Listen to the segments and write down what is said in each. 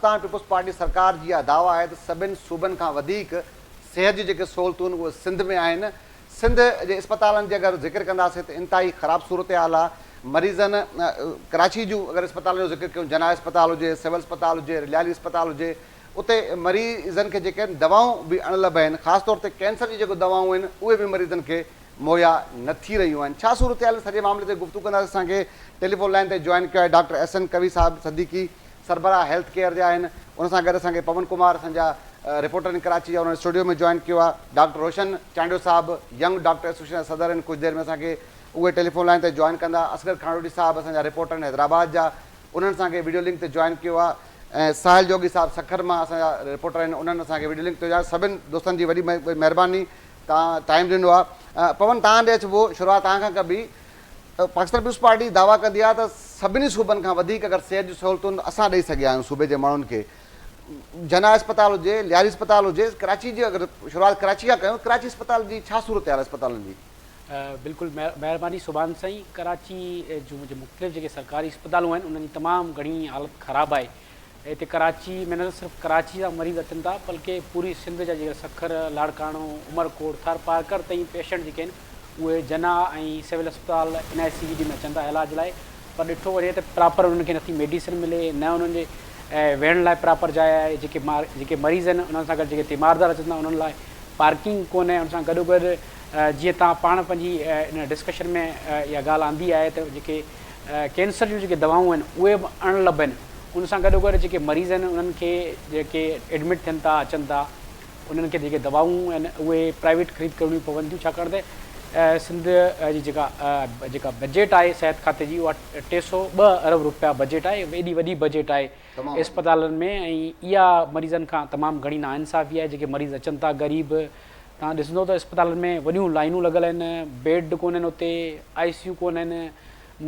Pakistan peoples party سرڪار جي اها دعويٰ آهي ته سڀن صوبن کان وڌيڪ صحت جون جيڪي سهولتون آهن اهي سنڌ ۾ آهن. سنڌ جي اسپتالن جي اگر ذڪر ڪنداسين ته انتهائي خراب صورتحال آهي. مريضن ڪراچي جون اگر اسپتالن جو ذڪر ڪيون جناح اسپتال هجي، سول اسپتال هجي، لياري اسپتال هجي اتي مريضن کي جيڪي آهن دوائون به اڻلڀ آهن خاص طور تي ڪينسر جون جيڪو دوائون آهن اهي به مريضن کي مهيا نه ٿي رهيون آهن ڇا صورتحال سڄي معاملي تي گفتگو ڪنداسين اسان کي ٽيليفون لائين تي جوائن ڪيو آهي ڊاڪٽر احسن قوي صاحب صديقي سربراهه هيلٿ ڪيئر جا آهن ان سان گڏ اسان کي پون ڪمار اسان جا رپورٽر آهن ڪراچي جا انهن اسٽوڊيو ۾ جوائن ڪيو آهي ڊاڪٽر روشن چانڊيو صاحب ينگ ڊاڪٽر ايسوسيئيشن جا صدر آهن ڪجهه دير ۾ اسان کي اهي ٽيليفون لائين تي جوائن ڪندا اصغر کانڊوٽي صاحب اسان جا رپورٽر آهن حيدرآباد جا انهن اسان کي وڊيو لنڪ تي جوائن ڪيو آهي ۽ ساحل جوڳي صاحب سکر مان اسان جا رپورٽر آهن انهن اسان کي وڊيو لنڪ تي جوائن سڀن دوستن جي وڏي مهرباني توهان ٽائيم ڏنو آهي پون توهان ڏي اچبو شروعات توهان کان ڪبي پاڪستان پيپلز پارٽي دعويٰ ڪندي آهي ته سڀني صوبن کان وڌيڪ اگر صحت جون سهولتون اسان ڏئي سگهيا آهيون صوبي جي ماڻهن کي جناح اسپتال هجي لياري اسپتال هجي ڪراچي جي اگر شروعات ڪراچي کان ڪيون ڪراچي اسپتال جي ڇا صورتحال آهي اسپتالن جي؟ بلڪل مهرباني سبحان سائين ڪراچي جون جي مختلف جيڪي سرڪاري اسپتالون آهن انهن جي تمام گهڻي حالت خراب آهي هتي ڪراچي ۾ نه صرف ڪراچي جا مريض اچن ٿا بلڪه پوري سنڌ جا جيڪي سکر، لاڙڪاڻو، عمرڪوٽ، ٿرپارڪر تائين پيشنٽ جيڪي آهن اهي جناح ۽ سول اسپتال اين آء سي وي ڊي ۾ اچن ٿا علاج لاء پر ڏٺو وڃي ته پراپر انهن کي نٿي ميڊيسن ملي نه انهن جي ويهڻ لاء پراپر جاء آهي جيڪي جيڪي مريض آهن انهن سان گڏ جيڪي تيماردار اچن ٿا انهن لاء پارڪنگ ڪونهي ان سان گڏو گڏ جيئن توهان پاڻ پنهنجي ان ڊسڪشن ۾ اها ڳالهه آندي آهي ته جيڪي ڪينسر جون جيڪي دوائون آهن اهي به اڻ لڀ آهن ان سان گڏو گڏ جيڪي مريض آهن انهن کي جيڪي ايڊمٽ ٿين ٿا اچن ٿا انهن کي جيڪي دوائون آهن اهي پرائيويٽ خريد ڪرڻيون پون ٿيون ڇاڪاڻ ته سنڌ جي جيڪا جيڪا بجيٽ آهي صحت کاتي جي اها 302 ارب روپيا بجيٽ آهي ايڏي وڏي بجيٽ آهي اسپتالن ۾ ۽ اها مريضن کان تمام گهڻي ناانصافي آهي جيڪي مريض اچن ٿا غريب توهان ڏسندو ته اسپتالن ۾ وڏيون لائنون لڳل آهن، بيڊ ڪونهن اتي، آء سي يو ڪونهن،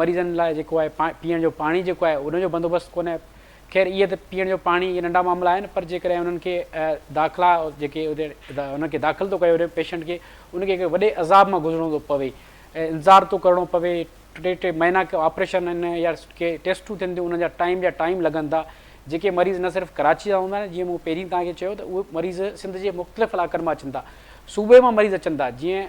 مريضن لاء جيڪو آهي پيئڻ جو پاڻي جيڪو آهي ان جو بندوبست ڪونهي. خير اهي ته پيئڻ جو پاڻي اهي ننڍا معاملا آهن پر جيڪڏهن انهن کي داخلا جيڪي اتي انهن کي داخل ٿو ڪيو وڃي پيشنٽ کي ان کي هڪ وڏي عذاب مان گذرڻو ٿو پوي ۽ انتظار ٿو ڪرڻو پوي ٽي ٽي مهينا ڪي آپريشن آهن يا ڪي ٽيسٽون ٿين ٿيون انهن جا ٽائيم جا ٽائيم لڳن ٿا جيڪي مريض نه صرف ڪراچي جا هوندا آهن جيئن مون پهرين توهان کي چيو ته اهي مريض سنڌ جي مختلف علائقن مان اچن ٿا صوبي مان مريض اچن ٿا جيئن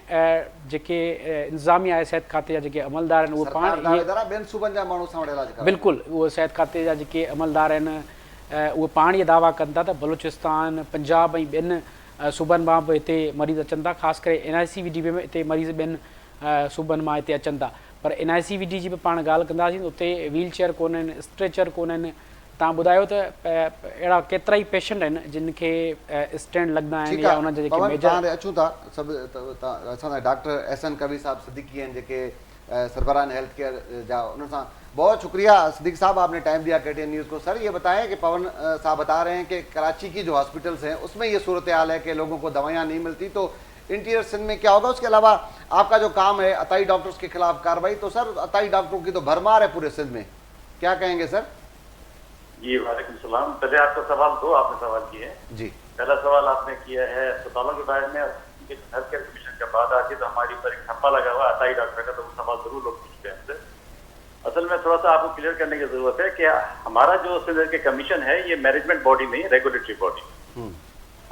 جيڪي انتظاميا آهي صحت کاتي جا جيڪي عملدار آهن اهي پاڻ سرڪار دعويدار آهي ٻين صوبن جا ماڻهو اسان وٽ علاج ڪرائين. بلڪل اهي صحت کاتي جا جيڪي عملدار آهن اهي پاڻ اهي دعويٰ ڪن ٿا ته بلوچستان پنجاب ۽ ٻين صوبن مان به هتي مريض اچن ٿا خاص ڪري اين آء سي وي ڊي ۾ هتي مريض ٻين صوبن مان هتي اچن ٿا پر اين آء سي وي ڊي جي به پاڻ ڳالهه ڪنداسين ته اتي ويل چيئر ڪونهن اسٽريچر ڪونهن توهان ٻڌايو ته اهڙا ڪيترائي پيشنٽ آهن جن کي اسٽينڊ لڳندا آهن ٺيڪ يا آهي انهن جا جيڪي پون ميجر توهان ڏي اچون ٿا سڀ اسان سان ڊاڪٽر احسن قوي صاحب صديقي آهن جيڪي سربراهه آهن هيلٿ ڪيئر جا انهن سان بهت شڪريه صديقي صاحب آپ ني ٽائيم ديا ڪي ٽي اين نيوز کو سر يه بتائين ڪي پون صاحب بتا رهي هين ڪي ڪراچي ڪي جو هاسپيٽلز هين اس مين يه صورتحال هي ڪي لوگون کو دوائيان نهين ملتي تو انٽيريئر سنڌ ۾ ڪيا هوگا اس ڪي علاوه آپ ڪا جو ڪام هي عطائي ڊاڪٽرز ڪي خلاف ڪارروائي تو سر عطائي ڊاڪٽرون ڪي تو ڀرمار هي پوري سنڌ ۾ ڪيا ڪهين گي سر. جي وعليڪم السلام پهلي آپ ڪا سوال دو آپ ني سوال ڪيي هي جي. پهلا سوال آپ ني ڪيا هي اسپتالون ڪي باري ۾ هيلٿ ڪيئر ڪميشن ڪا بات آتي هي تو هماري اوپر ايڪ ٺپا لگا هوا هي عطائي ڊاڪٽر ڪا تو وو سوال ضرور لوگ پوڇتي هي هم سي اصل ۾ ٿورا سا آپ ڪو ڪليئر ڪرني ڪي ضرورت هي ڪي همارا جو سنڌ هيلٿ ڪيئر ڪميشن هي يي مينيجمينٽ باڊي نهين هي ريگوليٽري باڊي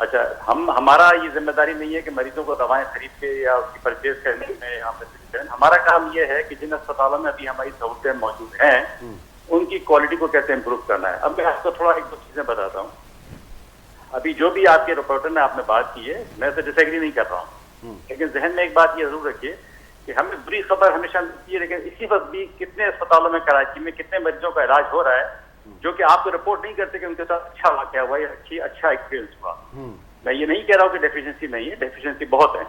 اچھا هم همارا يي ذمه داري نهين هي ڪي مريضون ڪو دوائين خريد ڪي يا اس ڪي پرچيز ڪرني ۾ هم ڪرين همارا ڪام يي هي ڪي جن اسپتالون ۾ اڀي هماري سهولتين موجود هين ان ڪي ڪوالٽي ڪو ڪيسي امپروو ڪرنا هي اب مين آپ ڪو ٿورا ايڪ دو چيزين بتاتا هون اڀي جو ڀي آپ ڪي رپورٽر ني آپ ني بات ڪي هي مين اسي ڊس ايگري نهين ڪر رها هون ليڪن ذهن ۾ ايڪ بات يي ضرور رکيي ڪي همين بري خبر هميشه ملتي هي ليڪن اسي وقت ڀي ڪتني اسپتالون ۾ ڪراچي ۾ ڪتني مريضون ڪا علاج هو رها هي جو ڪي آپ ڪو رپورٽ نهين ڪرتي ڪي ان ڪي ساٿ اڇا واقعا هوا يا اڇي اڇا ايڪسپيرينس هوا مين يي نهين ڪهه رها هون ڪي ڊيفيشنسي نهين هي ڊيفيشنسي بهت هي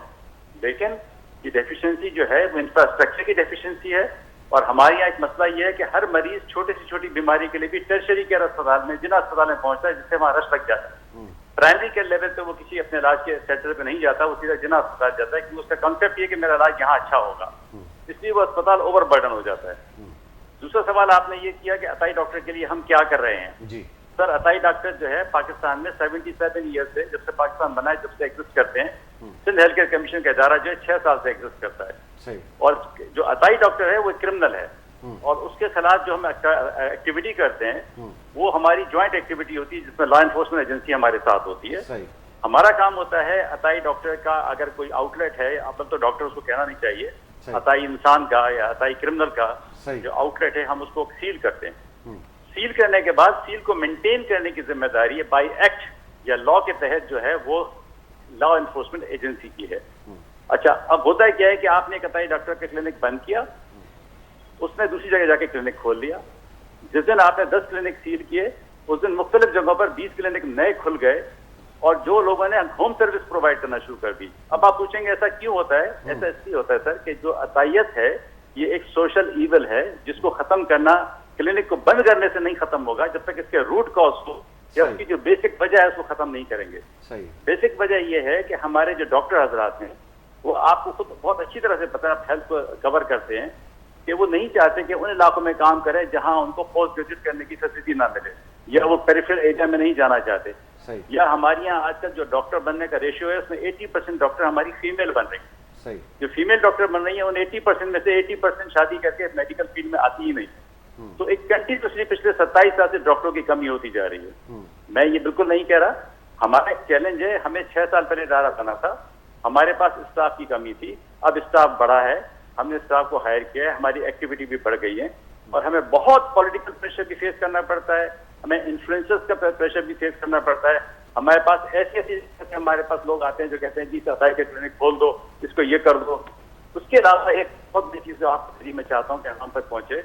ليڪن يي ڊيفيشنسي جو هي وو انفراسٽرڪچر ڪي ڊيفيشنسي هي اور هماري يهان ايڪ مسئلا يي هي ڪي هر مريض ڇوٽي سي ڇوٽي بيماري ڪي لئي ڀي ٽرشري ڪيئر اسپتال ۾ جناح اسپتال ۾ پهنچتا هي جس سي وهان رش لگ جاتا هي پرائمري ڪيئر ليول پي وو ڪسي اپني علاج ڪي سينٽر پي نهين جاتا وو سيڌا جناح اسپتال جاتا هي ڪيونڪه اس ڪا ڪانسيپٽ يي هي ڪي ميرا علاج يهان اڇا هوگا اس لئي وو اسپتال اوور برڊن هو جاتا هي دوسرا سوال آپ ني يي ڪيا ڪي عطائي ڊاڪٽر ڪي لئي هم ڪيا ڪر رهي هين جي. سر عطائي ڊاڪٽر جو هي پاڪستان ۾ 77 ايئر سي جب سي پاڪستان بنا هي جب سي ايگزسٽ ڪرتي هين سنڌ هيلٿ ڪيئر ڪميشن ڪا اداره جو هي 6 سال سي ايگزسٽ ڪرتا هي صحيح. اور جو عطائي ڊاڪٽر هي وو ڪرمنل هي. और उसके खिलाफ जो हम एक्टिविटी करते हैं वो हमारी ज्वाइंट एक्टिविटी होती है जिसमें लॉ एनफोर्समेंट एजेंसी हमारे साथ होती है। सही। हमारा काम होता है अताई डॉक्टर का अगर कोई आउटलेट है, अब तो डॉक्टर उसको कहना नहीं चाहिए, अताई इंसान का या अताई क्रिमिनल का जो आउटलेट है हम उसको सील करते हैं। सील करने के बाद सील को मेंटेन करने की जिम्मेदारी बाय एक्ट या लॉ के तहत जो है वो लॉ एनफोर्समेंट एजेंसी की है। अच्छा, अब होता है क्या है कि आपने एक अताई डॉक्टर का क्लिनिक बंद किया, उसने दूसरी जगह जाके क्लिनिक खोल लिया। जिस दिन आपने 10 क्लिनिक सील किए उस दिन मुख्तलिफ जगहों पर 20 क्लिनिक नए खुल गए और जो लोगों ने होम सर्विस प्रोवाइड करना शुरू कर दी। अब आप पूछेंगे ऐसा क्यों होता है? ऐसा इसलिए होता है सर कि जो अतायत है ये एक सोशल ईवल है जिसको खत्म करना क्लिनिक को बंद करने से नहीं खत्म होगा जब तक इसके रूट कॉज को या उसकी जो बेसिक वजह है उसको खत्म नहीं करेंगे। सही। बेसिक वजह यह है कि हमारे जो डॉक्टर हजरात हैं वो आपको खुद बहुत अच्छी तरह से पता है, आप हेल्थ को कवर करते हैं, कि वो नहीं चाहते कि उन इलाकों में काम करें जहां उनको पोस्ट ग्रेजुएट करने की फैसिलिटी ना मिले या वो पेरिफेरल एरिया में नहीं जाना चाहते। सही। या हमारे यहाँ आजकल जो डॉक्टर बनने का रेशियो है उसमें 80% डॉक्टर हमारी फीमेल बन रही है। सही। जो फीमेल डॉक्टर बन रही है उन 80% में से 80% शादी करके मेडिकल फील्ड में आती ही नहीं। तो एक कंटिन्यूसली पिछले 27 साल से डॉक्टरों की कमी होती जा रही है। मैं ये बिल्कुल नहीं कह रहा, हमारा एक चैलेंज है। हमें 6 साल पहले इदारा बना था, हमारे पास स्टाफ की कमी थी, अब स्टाफ बढ़ा है, हमने स्टाफ को हायर किया है, हमारी एक्टिविटी भी बढ़ गई है और हमें बहुत पॉलिटिकल प्रेशर भी फेस करना पड़ता है, हमें इन्फ्लुएंसर्स का प्रेशर भी फेस करना पड़ता है। हमारे पास ऐसी ऐसी हमारे पास लोग आते हैं जो कहते हैं जी सफाई के क्लिनिक खोल दो, इसको ये कर दो। उसके अलावा एक बहुत बड़ी चीज जो आप मैं चाहता हूँ कि हम तक पहुंचे,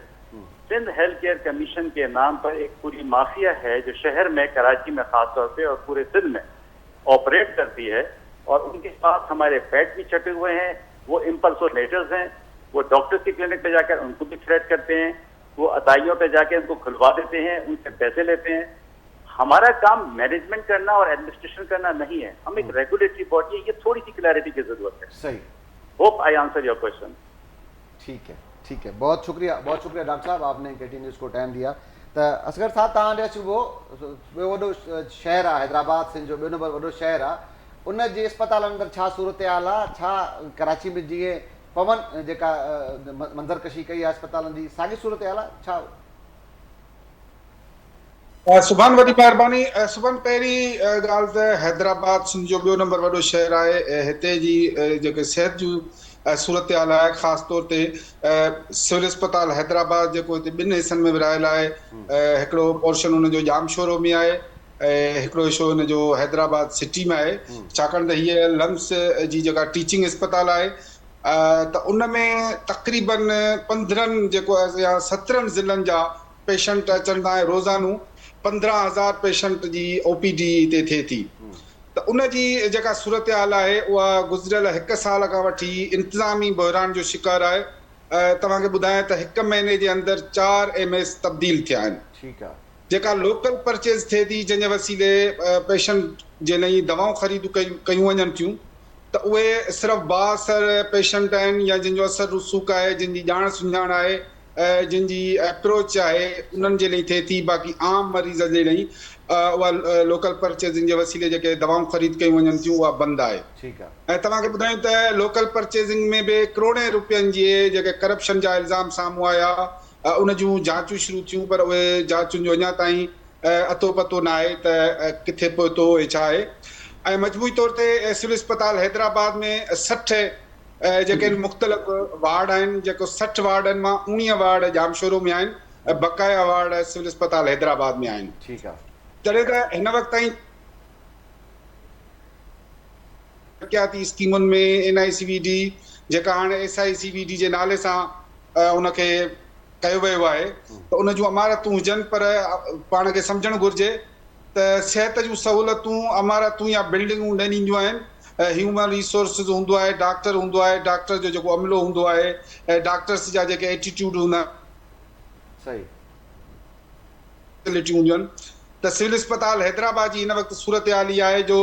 सिंध हेल्थ केयर कमीशन के नाम पर एक पूरी माफिया है जो शहर में, कराची में खासतौर पे और पूरे सिंध में ऑपरेट करती है और उनके पास हमारे बेड भी छपे हुए हैं, वो इम्पर्सोनेटर्स हैं, वो डॉक्टर्स की क्लिनिक पे जाकर उनको भी थ्रेट करते हैं, वो अताइयों पे जाके उनको खुलवा देते हैं, उनसे पैसे लेते हैं। हमारा काम मैनेजमेंट करना और एडमिनिस्ट्रेशन करना नहीं है, हम एक रेगुलेटरी बॉडी है। ये थोड़ी सी क्लैरिटी की जरूरत है। सही। Hope I answer your question. ठीक है, ठीक है, बहुत शुक्रिया, बहुत शुक्रिया डॉक्टर साहब, आपने के टी न्यूज़ को टाइम दिया। त असगर साहब, तव्हां ॾे अचबो, ॿियो वॾो शहर आहे हैदराबाद, सिंध जो ॿियो नंबर वॾो शहर आहे, उन जे अस्पतालनि अंदरि छा सूरत हाल आहे? छा कराची में जीअं पवन जेका मंज़रकशी कई आहे अस्पतालनि जी, साॻी सूरत हाल आहे छा? सुभान, वॾी महिरबानी। सुभान, पहिरीं ॻाल्हि त हैदराबाद सिंध जो ॿियो नंबर वॾो शहर आहे। हिते जी जेके सिहत जूं सूरत हाल आहे, ख़ासि तौर ते सिविल अस्पताल हैदराबाद जेको हिते ॿिनि हिसनि में विरायल आहे, हिकिड़ो पोर्शन हुनजो ॼामशोरो में आहे ऐं हिकिड़ो हिसो हुनजो हैदराबाद सिटी में आहे। छाकाणि त हीअ लम्स जी जेका टीचिंग अस्पताल आहे त उन में तक़रीबन 15 जेको आहे या 17 ज़िलनि जा पेशेंट अचनि था ऐं रोज़ानो 15,000 पेशेंट जी ओ पी डी हिते थिए थी। त उन जी जेका सूरत हाल आहे उहा गुज़िरियल हिकु साल खां वठी इंतिज़ामी बहरान जो शिकार आहे। तव्हांखे ॿुधायां त हिकु महीने जे अंदरि 4 एम एस तब्दील थिया आहिनि। ठीकु आहे। जेका लोकल परचेज़ थिए थी, जंहिंजे वसीले पेशेंट जे लाइ दवाऊं ख़रीद कयूं वञनि थियूं, त उहे सिर्फ़ बाअसर पेशेंट आहिनि या जिन जो असर रसूख आहे, जिन जी ॼाण सुञाण आहे, जिन जी अप्रोच आहे, उन्हनि जे लाइ थिए थी। बाक़ी आम मरीज़ जे लाइ उहा लोकल परचेज़िंग जे वसीले जेके दवाऊं ख़रीद कयूं वञनि थियूं उहा बंदि आहे। ठीकु आहे। ऐं तव्हांखे ॿुधायूं त लोकल परचेज़िंग में बि करोड़े रुपयनि जे जेके करप्शन जा इल्ज़ाम साम्हूं आया, उन जूं जांचूं शुरू थियूं, पर उहे जांचुनि जो अञा ताईं अतो पतो न आहे त किथे पहुतो ऐं छा आहे। ऐं मजमूई तौर ते सिविल अस्पताल हैदराबाद में 60 जेके मुख़्तलिफ़ वार्ड आहिनि, जेको 60 वार्डनि मां 19 वार्ड ॼामशोरो में आहिनि ऐं बक़ाया वार्ड सिविल अस्पताल हैदराबाद में आहिनि। ठीकु आहे। जॾहिं त हिन वक़्त ताईं तरक़ियाती स्कीमुनि में N I C V D, जेका हाणे S I C V D जे नाले सां उनखे कयो वियो आहे, त उन जूं इमारतूं हुजनि, पर पाण खे सम्झणु घुरिजे त सिहत जूं सहूलियतूं इमारतूं या बिल्डिंगूं न ॾींदियूं आहिनि। ह्यूमन रिसोर्सिस हूंदो आहे, डॉक्टर हूंदो आहे, डॉक्टर जो जेको अमिलो हूंदो आहे, डॉक्टर्स जा जेके एटीट्यूड हूंदा सही फैसिलिटी हूंदियूं आहिनि। त सिविल अस्पताल हैदराबाद जी हिन वक़्तु सूरत हाल इहा आहे जो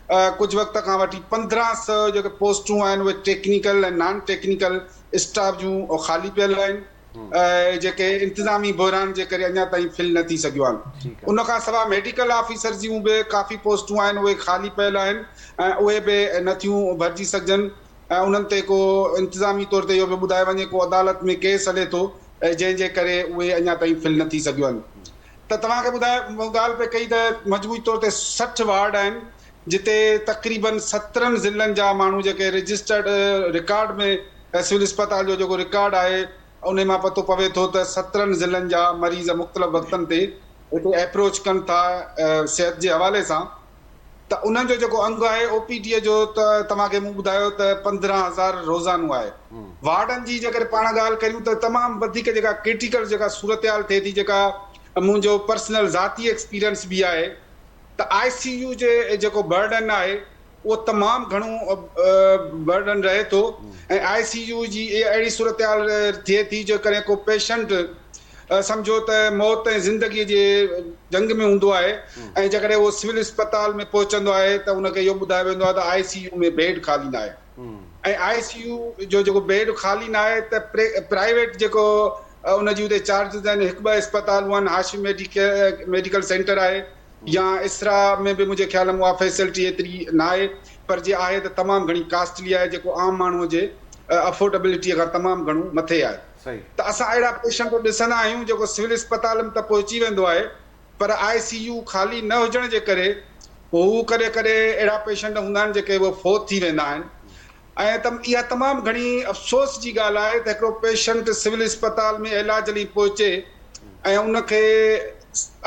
कुझु वक़्त खां वठी 1500 जेके पोस्टूं आहिनि उहे टेक्निकल ऐं नॉन टेक्निकल स्टाफ जूं ख़ाली पियल आहिनि, जेके इंतिज़ामी बहरान जे करे अञा ताईं फिल न थी सघियूं आहिनि। उन खां सवाइ मेडिकल ऑफिसर जूं बि काफ़ी पोस्टूं आहिनि, उहे ख़ाली पियल आहिनि ऐं उहे बि नथियूं भरिजी सघजनि ऐं उन्हनि ते को इंतिज़ामी तौर ते इहो पियो ॿुधायो वञे को अदालत में केस हले थो। جنهن جي ڪري اهي اڃا تائين فل نه ٿي سگهيون آهن ته توهان کي ٻڌايو مون ڳالهه پئي ڪئي ته مجموعي طور تي 60 وارڊ آهن جتي تقريبن 17 ضلعن جا ماڻهو جيڪي رجسٽرڊ رڪارڊ ۾ سول اسپتال جو جيڪو رڪارڊ آهي انهي مان پتو پوي ٿو ته 17 ضلعن جا مريض مختلف وقتن تي هتي ايپروچ ڪن ٿا صحت جي حوالي سان ته انهن جو جيڪو انگ آهي او پي ڊي جو ته توهان کي مون ٻڌايو ته 15,000 روزانو آهي. وارڊن جي جيڪڏهن پاڻ ڳالهه ڪريون ته تمام وڌيڪ جيڪا ڪرٽيڪل جيڪا صورتحال ٿئي ٿي جيڪا منهنجو پرسنل ذاتي ايڪسپيرينس به آهي ته آء سي يو جي جيڪو برڊن آهي اهو تمام گهڻو برڊن رهي ٿو ۽ آء سي يو جي اهڙي صورتحال ٿئي ٿي جو ڪڏهن ڪو پيشنٽ سمجهو ته موت ۽ زندگيء جي جنگ ۾ هوندو آهي ۽ جيڪڏهن اهو سول اسپتال ۾ پهچندو آهي ته ان کي اهو ٻڌايو ويندو آهي ته آء سي يو ۾ بيڊ خالي ناهي ۽ آء سي يو جو جيڪو بيڊ خالي ناهي ته پرائيويٽ جيڪو ان جي اتي چارجز آهن هڪ ٻه اسپتالون آهن هاشم ميڊيڪل سينٽر آهي يا اسرا ۾ به منهنجي خيال ۾ اها فيسلٽي ايتري ناهي پر جي آهي ته تمام گهڻي ڪاسٽلي آهي جيڪو عام ماڻهو جي افورڊبلٽي کان تمام گهڻو مٿي آهي. ته اسان اهڙا پيشنٽ ڏسندا آهيون جيڪو سول اسپتال ۾ ته پهچي ويندو آهي پر آء سي يو خالي نه هجڻ جي ڪري هو ڪڏهن ڪڏهن اهڙا پيشنٽ هوندا آهن جيڪي اهي فوت ٿي ويندا آهن ۽ اها تمام گهڻي افسوس جي ڳالهه آهي ته هڪڙو پيشنٽ سول اسپتال ۾ علاج لئي پهچي ۽ ان کي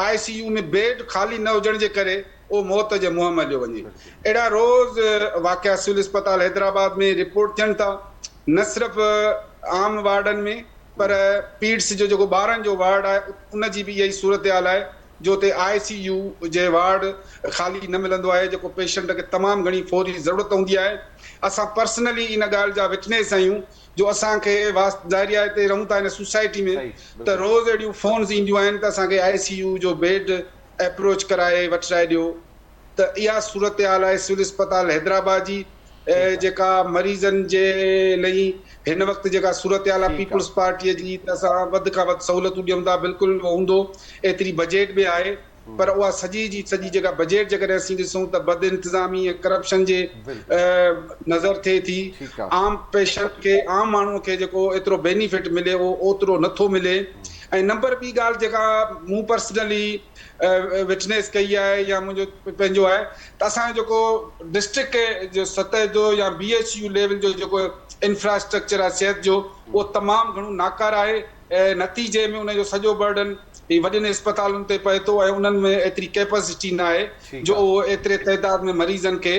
آء سي يو ۾ بيڊ خالي نه هجڻ جي ڪري اهو موت جي منهن ۾ هليو وڃي. اهڙا روز واقعا سول اسپتال حيدرآباد ۾ رپورٽ ٿين ٿا. نه صرف عام وارڊن ۾ پر پيڊس جو جيڪو ٻارن جو وارڊ آهي ان جي به اها ئي صورتحال آهي جو اتي آء سي يو جي وارڊ خالي نه ملندو آهي جيڪو پيشنٽ کي تمام گهڻي فوري ضرورت هوندي آهي. اسان پرسنلي ان ڳالهه جا وٽنيس آهيون جو اسان کي ظاهري آهي هتي رهون ٿا هن سوسائٽي ۾ ته روز اهڙيون فونز اينديون آهن ته اسان کي آء سي يو جو بيڊ ايپروچ ڪرائي وٺرائي ڏيو ته اها صورتحال آهي سول اسپتال حيدرآباد جي جيڪا مريضن جي لئي هن وقت جيڪا صورتحال آهي پيپلز پارٽي جي ته اسان وڌ کان وڌ سهولتون ڏيون ٿا بلڪل اهو هوندو ايتري بجيٽ به آهي پر اها سڄي جي سڄي جيڪا بجيٽ جيڪڏهن اسين ڏسون ته بد انتظامي ۽ ڪرپشن جي نظر ٿئي ٿي عام پيشنٽ کي عام ماڻهو کي جيڪو ايترو بينيفٽ ملي اهو اوترو نٿو ملي ۽ نمبر ٻي ڳالهه جيڪا مون پرسنلي وٽنيس ڪئي آهي يا منهنجو پنهنجو آهي ته اسان جو جيڪو ڊسٽرڪٽ جو سطح جو يا بي ايڇ يو ليول جو جيڪو انفراسٽرڪچر آهي صحت جو اهو تمام گهڻو ناڪاره آهي نتيجي ۾ ان جو سڄو برڊن هي وڏين اسپتالن تي پئي ٿو ۽ انهن ۾ ايتري ڪيپسٽي نه آهي جو اهو ايتري تعداد ۾ مريضن کي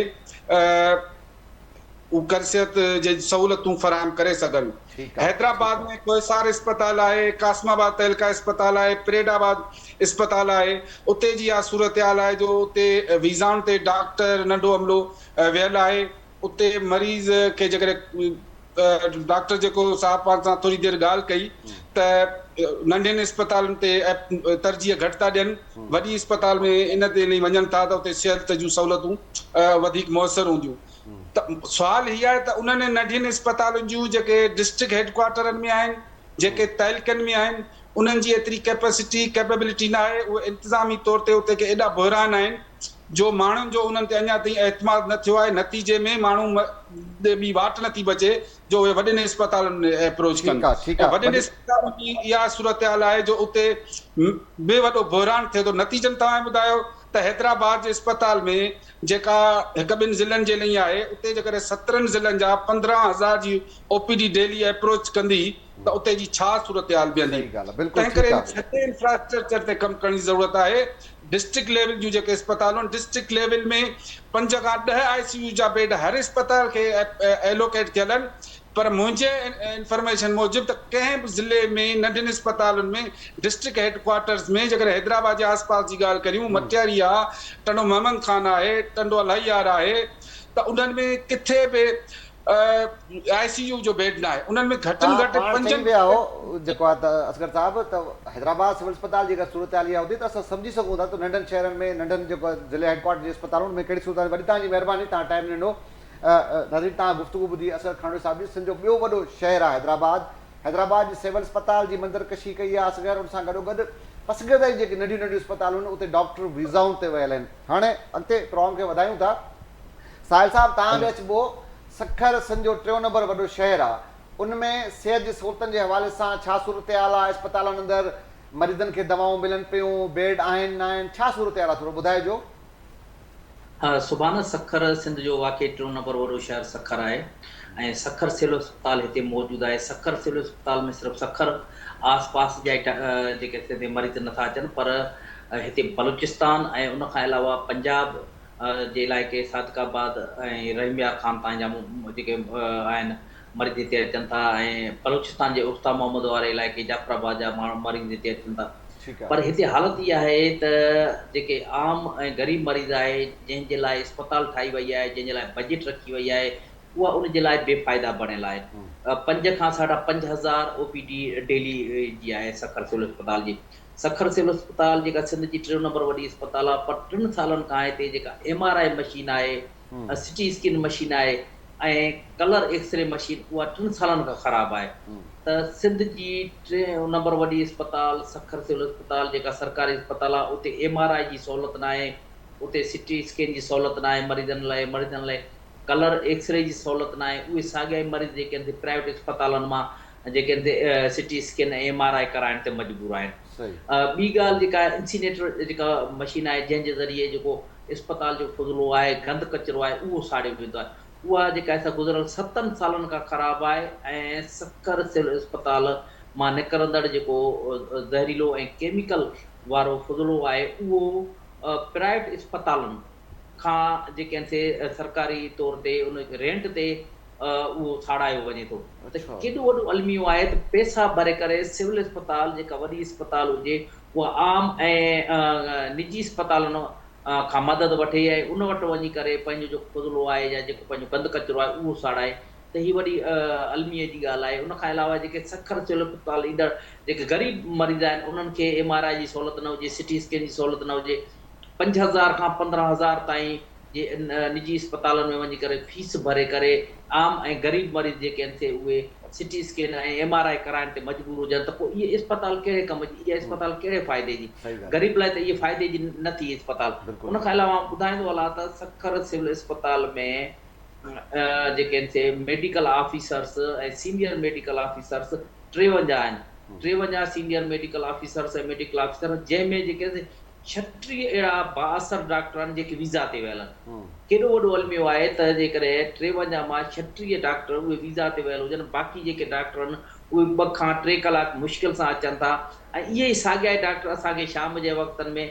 هو ڪرسيت جي سهولتون فراهم ڪري سگهن. حيدرآباد ۾ ڪوهسار اسپتال آهي، قاسم آباد تعلقه اسپتال آهي، پريڊ آباد اسپتال آهي، اتي جي اها صورتحال آهي جو اتي ويزائن تي ڊاڪٽر ننڍو عملو ويل آهي، اتي مريض کي جيڪڏهن ڊاڪٽر جيڪو صاحب پاڻ سان ٿوري دير ڳالهه ڪئي ته ننڍين اسپتالن تي ترجيح گهٽ ٿا ڏين، وڏي اسپتال ۾ ان تي وڃن ٿا ته اتي صحت جون سهولتون وڌيڪ ميسر هونديون. ته سوال هي آهي ته انهن ننڍين اسپتالن جون جيڪي ڊسٽرڪٽ هيڊ ڪوارٽرن ۾ آهن، جيڪي تعلقن ۾ آهن، انهن جي ايتري ڪيپسٽي، Capability، نه آهي، اهي انتظامي طور تي اتي ڪي ايڏا بحران آهن جو ماڻهن جو انهن تي اڃا تائين اعتماد نه ٿيو آهي، نتيجي ۾ ماڻهو ڏي ٻي واٽ نه ٿي بچي جو اهي وڏين اسپتالن ۾ ايپروچ ڪن ۽ وڏين اسپتالن جي اها صورتحال آهي جو اتي به وڏو بحران ٿئي ٿو، نتيجن توهان ٻڌايو ته حيدرآباد جي اسپتال ۾ جيڪا هڪ ٻن ضلعن جي لئي آهي اتي جيڪڏهن 17 ضلعن جا 15,000 جي او پي ڊي ڊيلي ايپروچ ڪندي ته اتي جي ڇا صورتحال بيهندي تنهن ڪري ان سڄي انفراسٽرڪچر تي ڪم ڪرڻ جي ضرورت آهي ڊسٽرڪٽ ليول جون جيڪي اسپتالون آهن ڊسٽرڪٽ ليول ۾ پنج کان 10 آء سي يو جا بيڊ هر اسپتال کي ايلوڪيٽ ٿيل آهن پر منهنجي انفارميشن موجب ته ڪنهن به ضلعي ۾ ننڍين اسپتالن ۾ ڊسٽرڪٽ هيڊ ڪوارٽرز ۾ جيڪڏهن حيدرآباد جي آس پاس جي ڳالهه ڪريون مٽياري آ، ٽنڊو محمد خان آهي، ٽنڊو الهيار آهي ته انهن ۾ ڪٿي به آء سي يو جو بيڊ ناهي انهن ۾ گهٽ ۾ توهان گهٽ پاڻ چئي پنجن ويا هو جيڪو آهي ته اصغر صاحب ته حيدرآباد سول اسپتال جي اگر صورتحال اها هوندي ته اسان سمجهي سگهون ٿا ته ننڍن شهرن ۾ ننڍن جيڪو ضلعي هيڊ ڪوارٽر جي اسپتالن ۾ ڪهڙي صورتحال وڏي توهان جي مهرباني توهان ٽائيم ڏنو ناظرين توهان گفتگو ٻڌي اصغر کانڙوي صاحب جي سنڌ جو ٻيو وڏو شهر آهي حيدرآباد حيدرآباد جي سول اسپتال جي منظر ڪشي ڪئي آهي اصغر ان سان گڏو گڏ پسگردائي جيڪي ننڍيون ننڍيون اسپتالون آهن اتي ڊاڪٽر ويزائن تي ويل آهن هاڻي اڳتي پروگرام کي وڌايون ٿا ساحل صاحب توهان به اچبو سکر سنڌ جو ٽيون نمبر وڏو شهر آهي ان ۾ صحت جي سهولتن جي حوالي سان ڇا صورتحال آهي اسپتالن اندر مريضن کي دوائون ملن پيون بيڊ آهن ناهن ڇا صورتحال آهي ٿورو ٻڌائجو. ها سبحان سکر سنڌ جو واقعي ٽيون نمبر وڏو شهر سکر آهي ۽ سکر سول اسپتال هتي موجود آهي سکر سول اسپتال ۾ صرف سکر آس پاس جا ئي جيڪي هتي مريض نٿا اچن پر هتي بلوچستان ۽ ان کان علاوه پنجاب جي علائقي صادق آباد ۽ رحيم يار خان تائين جا جيڪي آهن مريض هتي اچن ٿا ۽ بلوچستان جي اوستا محمد واري علائقي جعفر آباد جا ماڻهو مريض هتي اچن ٿا ٺيڪ آ. پر هتي حالت اها آهي ته جيڪي عام ۽ غريب مريض آهي جنهن جي لاء اسپتال ٺاهي وئي آهي جنهن جي لاء بجيٽ رکي وئي آهي اها ان جي لاء بي فائده بڻيل آهي. پنج کان ساڍا 5000 او پي ڊي ڊيلي جي آهي سکر سول اسپتال جي. سکر سول اسپتال جيڪا سنڌ جي ٽيون نمبر وڏي اسپتال آهي پر ٽن سالن کان هتي جيڪا ايم آر I machine آهي سٽي اسڪين مشين آهي ۽ ڪلر ايڪسري مشين اها ٽن سالن کان خراب آهي ته سنڌ جي ٽئين نمبر وڏي اسپتال سکر سول اسپتال جيڪا سرڪاري اسپتال آهي اتي ايم آر I جي سهولت ناهي اتي سٽي اسڪين جي سهولت ناهي مريضن لاء مريضن لاء ڪلر ايڪسري جي سهولت ناهي اهي ساڳيا ئي مريض جيڪي آهن سي پرائيويٽ اسپتالن مان جيڪي آهن سي CT scan ۽ M R I ڪرائڻ تي مجبور آهن ٻي ڳالهه جيڪا انسينيٽر جيڪا مشين آهي جنهن جي ذريعي جيڪو اسپتال جو فضلو آهي، گند ڪچرو آهي اهو ساڙيو ويندو آهي. اها جيڪا آهي سا گذريل ستن سالن کان خراب آهي ۽ سکر سول اسپتال مان نڪرندڙ جيڪو زهريلو ۽ ڪيميڪل وارو فضلو آهي اهو پرائيوٽ اسپتالن کان جيڪي آهن سي سرڪاري طور تي ان رينٽ تي اهو ساڙايو وڃي ٿو ته ڪيڏو وڏو الميو آهي ته پئسا ڀري ڪري سول اسپتال جيڪا وڏي اسپتال هجي اها عام ۽ نجي اسپتالن کان مدد وٺي ۽ ان وٽ وڃي ڪري پنهنجو جيڪو فضلو آهي يا جيڪو پنهنجو گند ڪچرو آهي اهو ساڙائي ته هي وڏي الميي جي ڳالهه آهي ان کان علاوه جيڪي سکر سول اسپتال ايندڙ جيڪي غريب مريض آهن انهن کي ايم آر I جي سهولت نه هجي سٽي اسڪين جي سهولت نه هجي 5000 کان 15000 تائين جي نجي اسپتالن ۾ وڃي ڪري فيس ڀري ڪري عام ۽ غريب مريض جيڪي آهن سي اهي CT scan ۽ M R I ڪرائڻ تي مجبور هجن ته پوء اهي اسپتال ڪهڙي ڪم جي اها اسپتال ڪهڙي فائدي جي غريب لاء ته اهي فائدي جي نه ٿي اسپتال ان کان علاوه آئون ٻڌائيندو هلان ته سکر سول اسپتال ۾ جيڪي آهن سي medical officers ۽ senior medical officers 53 آهن 53 senior medical officers ۽ medical officer جنهن ۾ جيڪي آهن سي 36 اهڙا بااثر ڊاڪٽر آهن جيڪي ويزا تي ويل آهن. ڪيڏو وڏو الميو آهي ته جيڪڏهن 53 مان 36 ڊاڪٽر اهي ويزا تي ويل هجن باقي جيڪي ڊاڪٽر آهن اهي ٻه کان ٽي ڪلاڪ مشڪل سان اچن ٿا ۽ اهي ئي ساڳيا ئي ڊاڪٽر اسان کي شام جي وقتن ۾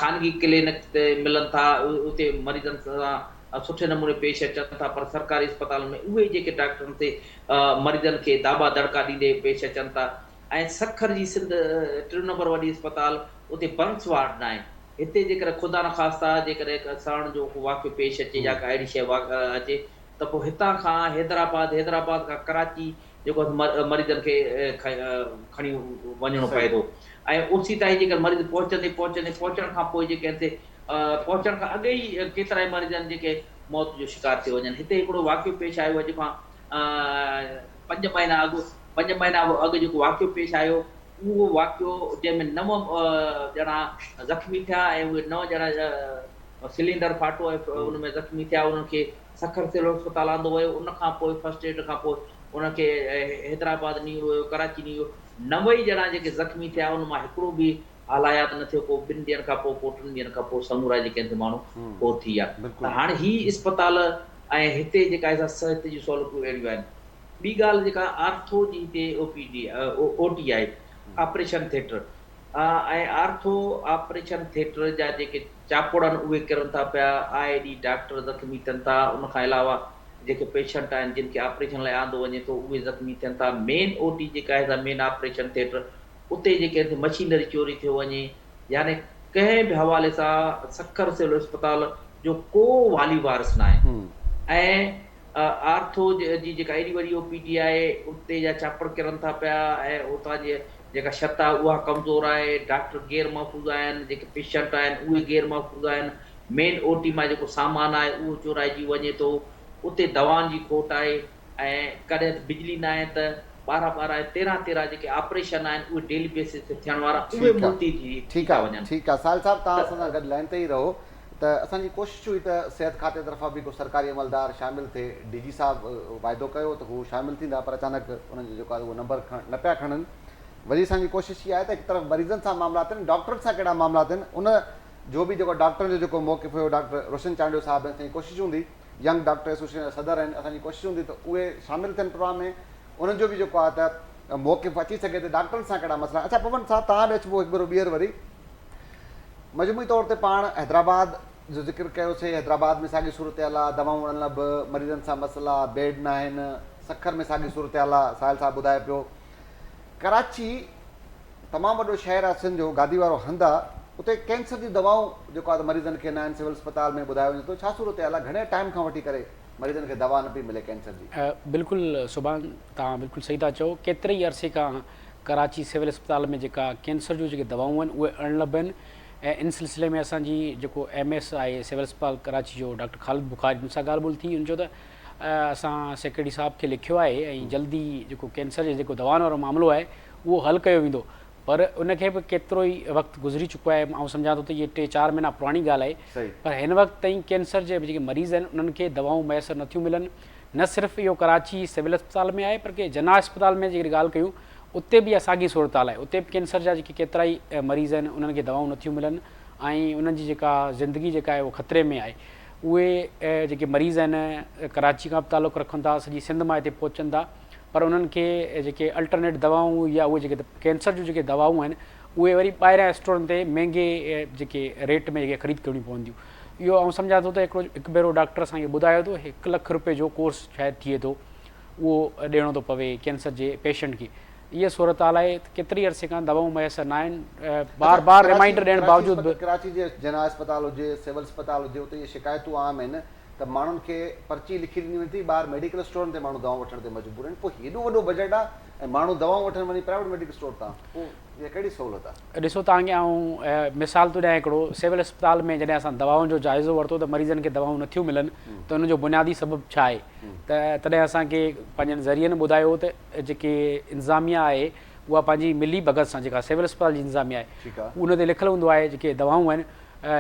خانگي ڪلينڪ تي ملن ٿا اتي مريضن سان سٺي نموني پيش اچن ٿا پر سرڪاري اسپتالن ۾ اهي ئي جيڪي ڊاڪٽرن تي مريضن کي داٻا دڙڪا ڏيندي پيش اچن ٿا ۽ سکر جي سنڌ ٽيون نمبر وڏي اسپتال اتي برنس وارڊ ناهي. هتي جيڪڏهن خدا نخواسته جيڪڏهن ڪا سڙڻ جو ڪو واقعو پيش اچي يا ڪا اهڙي شيء اچي ته پوء هتان کان حيدرآباد، حيدرآباد کان ڪراچي جيڪو آهي مريضن کي کڻي وڃڻو پئي ٿو ۽ اوسيتائين جيڪر مريض پهچندي پهچندي پهچڻ کان پوء جيڪي آهن سي پهچڻ کان اڳ ئي ڪيترائي مريض آهن جيڪي موت جو شڪار ٿي وڃن. هتي هڪڙو واقعو پيش آيو اڄ کان پنج مهينا اڳ پنج مهينا اڳ جيڪو واقعو پيش آيو اهو واقعو جنهن ۾ نو ڄڻا زخمي ٿيا ۽ اهي نو ڄڻا سلينڊر ڦاٽو ۽ ان ۾ زخمي ٿيا انهن کي سکر سول اسپتال آندو ويو ان کان پوء فرسٽ ايڊ کان پوء انهن کي حيدرآباد نيو ويو ڪراچي نيو ويو نوئي ڄڻا جيڪي زخمي ٿيا ان مان هڪڙو به حال حيات نه ٿيو ڪو ٻن ڏينهن کان پوء ڪو ٽن ڏينهن کان پوء سمورا جيڪي آهن سي ماڻهو فوت ٿي ويا ته هاڻي هي اسپتال ۽ هتي جيڪا آهي سا صحت جون سهولتون اهڙيون آهن ٻي ڳالهه جيڪا آرٿو جي هتي او پي ڊي او ٽي آهي operation theatre ۽ ortho operation theatre جا جيڪي چاپڙ آهن اهي ڪرن ٿا پيا آء ڊي ڊاڪٽر زخمي ٿين ٿا ان کان علاوه جيڪي پيشنٽ آهن جن کي آپريشن لاء آندو وڃي ٿو اهي زخمي ٿين ٿا مين او ٽي جيڪا آهي سا مين آپريشن ٿيٽر اتي جيڪي آهن سي مشينري چوري ٿيو وڃي يعني ڪنهن به حوالي سان سکر سول اسپتال جو ڪو والي وارث ناهي ۽ آرٿو جي جيڪا ايڏي وڏي او پي ڊي آهي اتي جا چاپڙ ڪرن ٿا پيا ۽ اتان جي جيڪا ڇت آهي اها ڪمزور آهي، ڊاڪٽر غير محفوظ آهن، جيڪي پيشنٽ آهن اهي غير محفوظ آهن، مين او ٽي مان جيڪو سامان آهي اهو چورائجي وڃي ٿو، اتي دوائن جي کوٽ آهي ۽ ڪڏهن ته بجلي ناهي ته ٻارهن ٻارهن ۽ تيرهن تيرهن جيڪي آپريشن آهن اهي ڊيلي بيسز تي ٿيڻ وارا اهي ٺيڪ آ ملتوي ٿي ٺيڪ ٿا آ وڃن ٺيڪ آ ساحل صاحب توهان ته اسان سان گڏ لائين تي ئي رهو. ته اسان جي ڪوشش هئي ته صحت کاتي طرفان به ڪو سرڪاري عملدار شامل ٿئي، ڊي جي صاحب واعدو ڪيو ته هو شامل ٿيندا پر اچانڪ انهن جو جيڪو آهي اهو نمبر نه پيا کڻن. وري اسان جي ڪوشش اها آهي ته هڪ طرف مريضن سان معاملا ٿين، ڊاڪٽرن سان ڪهڙا معاملا ٿين ان جو به جيڪو ڊاڪٽرن جو جيڪو موقف هيو ڊاڪٽر روشن چانڊيو صاحب اسان جي ڪوشش هوندي ينگ ڊاڪٽر ايسوسيئيشن جا صدر آهن اسان جي ڪوشش هوندي ته اهي شامل ٿين پروگرام ۾ انهن جو به جيڪو آهي ته موقف اچي سگهي ته ڊاڪٽرن سان ڪهڙا مسئلا اڇا پون صاحب توهان ڏي اچبو هڪ ڀيرو ٻيهر وري مجموعي طور تي پاڻ حيدرآباد جو ذڪر ڪيوسي حيدرآباد ۾ ساڳي صورتحال آهي دوائون اڻلڀ مريضن سان مسئلا بيڊ ناهن سکر ۾ ساڳي صورتحال آهي ساحل صاحب ٻڌائي پيو ڪراچي تمام وڏو شهر آهي سنڌ جو گادي وارو هنڌ آهي اتي ڪينسر جون دوائون جيڪو آهي مريضن کي ناهن سول اسپتال ۾ ٻڌايو وڃي ٿو ڇا صورتحال آهي گهڻي ٽائيم کان وٺي ڪري مريضن کي دوا نه پئي ملي ڪينسر جي. بلڪل سبحان توهان بلڪل صحيح ٿا چئو ڪيتري ئي عرصي کان ڪراچي سول اسپتال ۾ جيڪا ڪينسر جون جيڪي دوائون آهن اهي اڻلڀ آهن ۽ ان سلسلي ۾ اسان جي جيڪو ايم ايس آهي سول اسپتال ڪراچي جو ڊاڪٽر خالد بخاري ان سان ڳالهه ٻولهه ٿي ان چيو ته اسان سيڪريٽري صاحب کي لکيو آهي ۽ جلدي جيڪو ڪينسر جي جيڪو دوائن وارو معاملو آهي اهو حل ڪيو ويندو پر ان کي به ڪيترو ئي وقت گذري چڪو آهي آئون سمجهان ٿو ته اهي ٽي چار مهينا پراڻي ڳالهه آهي پر هن وقت تائين ڪينسر جي جيڪي مريض آهن انهن کي دوائون ميسر نٿيون ملن نه صرف اهو ڪراچي سول اسپتال ۾ آهي پر ڪي جناح اسپتال ۾ جيڪڏهن ڳالهه ڪيون اتي به اها ساڳي صورتحال آهي اتي به ڪينسر جا جيڪي ڪيترائي مريض آهن انهن کي دوائون نٿيون ملن ۽ انهن جي جيڪا زندگي جيڪا آهي اها خطري ۾ آهي اهي جيڪي مريض آهن ڪراچي کان به تعلق رکن ٿا سڄي سنڌ مان هتي پهچن ٿا پر انهن کي جيڪي الٽرنيٽ دوائون يا اهي جيڪي ڪينسر جون جيڪي دوائون آهن اهي وري ٻاهريان اسٽورن تي مهنگي جيڪي ريٽ ۾ جيڪي خريد ڪرڻيون پون ٿيون اهو آئون سمجهان ٿو ته هڪڙو هڪ ڀيرو ڊاڪٽر اسان کي ٻڌايو ته هڪ لک روپي جو ڪورس شايد ٿئي ٿو اهو ڏيڻو ٿو پوي ڪينسر جي پيشنٽ کي اها صورتحال آهي ته ڪيتري عرصي کان دوائون ميسر نه آهن بار بار ريمائنڊر ڏيڻ باوجود به. ڪراچي جي جناح اسپتال هجي سول اسپتال هجي اتي اهي شڪايتون عام آهن ته ماڻهن کي پرچي لکي ڏني وڃي ٿي ٻاهر ميڊيڪل اسٽورن تي ماڻهو دوائون وٺڻ تي مجبور آهن پوء هيڏو وڏو بجيٽ آهي ۽ ماڻهو دوائون وٺن وڃي پرائيويٽ ميڊيڪل اسٽور تان پوء اها ڪهڙي سهولت آهي. ڏسو توهان کي آئون مثال ٿو ڏيان هڪڙو سول اسپتال ۾ جڏهن اسان دوائن جو جائزو ورتو ته مريضن کي دوائون نٿيون ملن ته ان جو بنيادي سبب ڇا آهي ته تڏهن اسان کي پنهنجن ذريعن ٻڌايو ته جيڪي انتظاميا آهي اها پنهنجي ملي ڀڳت سان جيڪا سول اسپتال جي انتظاميا آهي ان تي لکيل هوندو آهي جيڪي دوائون آهن